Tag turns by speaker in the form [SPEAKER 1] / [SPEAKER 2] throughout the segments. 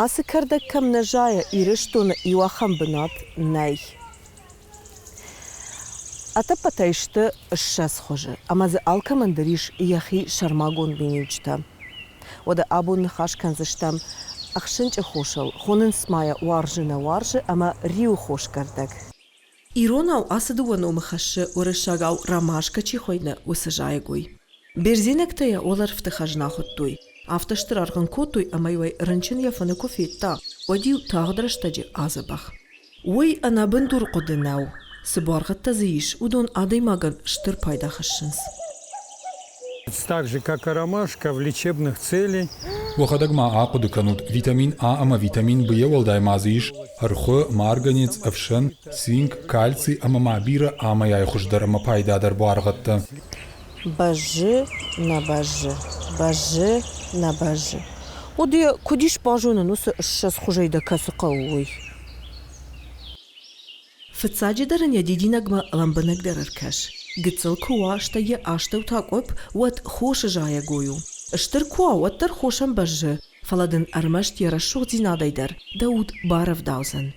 [SPEAKER 1] Ацы кӕрдӕг кӕм нӕ зайы, Ирыстоны иу ахӕм бынат нӕй. Ӕтӕппӕтӕй сты 20 хуызы, ӕмӕ дзы алкӕмӕн дӕр ис йӕхи сӕрмагонд миниуджытӕ. Уӕдӕ абон ныхас кӕндзыстӕм ӕхсынчъы хосыл, хонынц ма йӕ уарзы нӕ уарзы ӕмӕ риуы хосгӕрдӕг. Иронау ацы дыууӕ номы хӕссы уырыссагау ромашкӕ чи хуыйны, уыцы зайӕгой. Бердзенӕгтӕ йӕ уӕлӕрвты хӕзна хуыдтой. Афтӕ стыр аргъ ын кодтой, ӕмӕ-иу ӕй рынчын йӕ фыны куы федта, уӕд-иу тагъд рӕстӕджы адзӕбӕх. Уый ӕнӕбындур хъуыды нӕу. Цы буаргъӕдтӕ дзы ис, уыдон адӕймагӕн стыр пайда хӕссынц.
[SPEAKER 2] Так же, как и ромашка, в лечебных целей.
[SPEAKER 3] Уӕхӕдӕг ма ахъуыды кӕнут, витамин А ӕмӕ витамин Б-йӕ уӕлдай ма дзы ис ӕрхуы, марганец, ӕфсӕн, цинк, кальций ӕмӕ ма бирӕ амӕй-ай хуыздӕр ӕмӕ пайдадӕр буаргъӕдтӕ.
[SPEAKER 1] Бӕззы, нӕ бӕззы, бӕззы, нӕ бӕззы. Уӕдӕ куыд ис базонӕн уыцы 20 хуызӕй дӕ кӕцы хъӕуы, уый? Фыццаджыдӕр ын йӕ дидинӕгмӕ лӕмбынӕгдӕр ӕркӕс. Гыццыл куы уа, стӕй йӕ астӕу та къуыпп, уӕд хосы зайӕгой у. Стыр куы уа, уӕддӕр хосӕн бӕззы, фӕлӕ дын ӕрмӕст йӕ рӕсугъддзинадӕй дӕр дӕ уд барӕвдаудзӕн.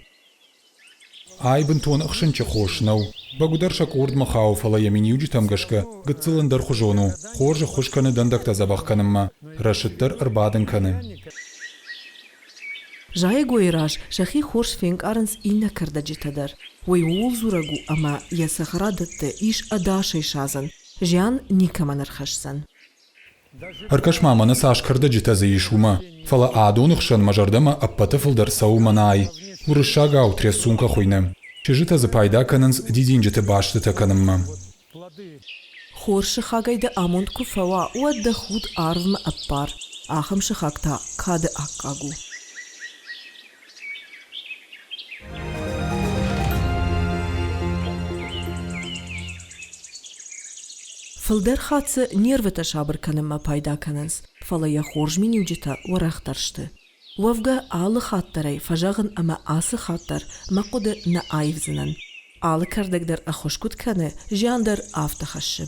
[SPEAKER 3] Ай бынтон ӕхсынчъы хос нӕу. Бӕгуыдӕр сӕ къордмӕ хауы, фӕлӕ йӕ миниуджытӕм гӕсгӕ гыццыл ӕндӕрхуызон у, хорз ӕххуыс кӕны дӕндӕгтӕ дзӕбӕх кӕнынмӕ, рӕсыддӕр ӕрбадын кӕны.
[SPEAKER 1] Зайӕгойы раз сӕхи хорз фенкъарынц иннӕ кӕрдӕджытӕ дӕр. Уый ууыл дзурӕг у, ӕмӕ йӕ цӕхӕрадӕтты ис ӕдасӕй садзӕн, зиан никӕмӕн ӕрхӕсдзӕн.
[SPEAKER 3] Ӕркӕс-ма, мӕнӕ цас кӕрдӕджытӕ дзы ис, уымӕ. Фӕлӕ адоны хсӕн мӕ зӕрдӕмӕ ӕппӕты фылдӕр цӕуы мӕнӕй. Уырыссагау трясунка хуыйны. Чызджытӕ дзы пайда кӕнынц дидинджыты бӕстытӕ кӕнынмӕ.
[SPEAKER 1] Хорз сыхагӕй дӕ амонд куы фӕуа, уӕд дӕ худ арвмӕ ӕппар. Ахӕм сыхаг та кады аккаг у. Фылдӕр хатт дзы нервытӕ сабыр кӕнынмӕ пайда кӕнынц, фӕлӕ йӕ хорз миниуджытӕ уӕрӕхдӕр сты. Уӕвгӕ, алы хатт дӕр ӕй фӕзӕгъын ӕмӕ ацы хатт дӕр мӕ хъуыды нӕ аивдзынӕн. Алы кӕрдӕг дӕр ӕххуыс куыд кӕны, зиан дӕр афтӕ хӕссы.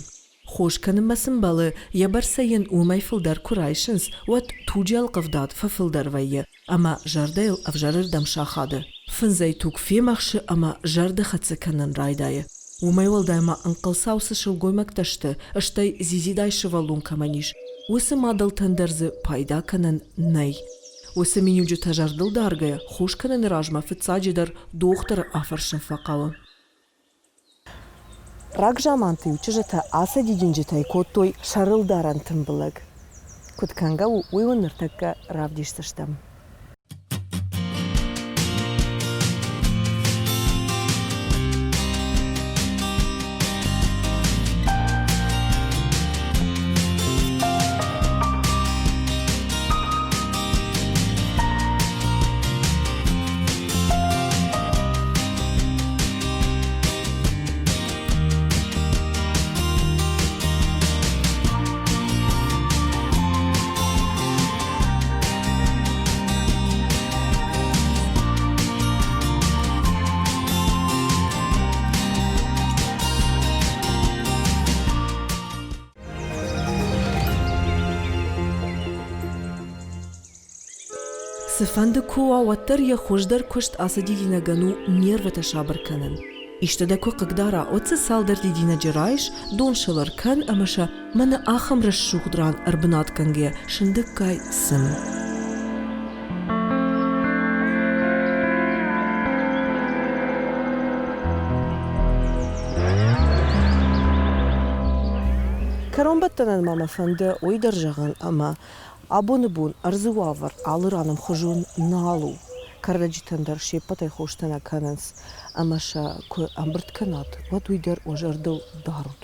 [SPEAKER 1] Хос кӕнынмӕ цы мбӕлы, йӕ бӕрцӕй йын уымӕй фылдӕр куы райсынц, уӕд туджы ӕлхъывдад фӕфылдӕр вӕййы ӕмӕ зӕрдӕйыл ӕвзӕрырдӕм сахады. Фындзӕй туг фемӕхсы ӕмӕ зӕрдӕ хӕццӕ кӕнын райдайы. Уымӕй уӕлдай ма ӕнхъӕлцау цы сылгоймӕгтӕ сты, стӕй дзидзидай сывӕллон кӕмӕн ис, уыцы мадӕлтӕн дӕр дзы пайда кӕнӕн нӕй. Уыцы миниуджытӕ зӕрдыл даргӕйӕ, хос кӕныны размӕ фыццаджыдӕр дохтыры афӕрсын фӕхъӕуы. Рагзаманты-иу чызджытӕ ацы дидинджытӕй кодтой сӕрылдарӕн тымбылӕг. Куыд кӕнгӕ у, уый уын ныртӕккӕ равдисдзыстӕм. Цыфӕнды куы уа, уӕддӕр йӕ хуыздӕр куыст ацы дидинӕгӕн у нервытӕ сабыр кӕнын. Исты дӕ куы хъыгдара, уӕд дзы цалдӕр дидинӕджы райс, дон сыл ӕркӕн ӕмӕ сӕ мӕнӕ ахӕм рӕсугъд ран ӕрбынатгӕнгӕйӕ сындӕггай цым. Кӕронбӕттӕнӕн ма мӕ фӕнды уый дӕр зӕгъын, ӕмӕ Абоны бон ӕрдзы уавӕр алы ран ӕмхуызон нал у. Кӕрдӕджытӕн дӕр се ппӕтӕй хостӕ нӕ кӕнынц, ӕмӕ сӕ куы ӕмбырд кӕнат, уӕд уый дӕр уӕ зӕрдыл дарут.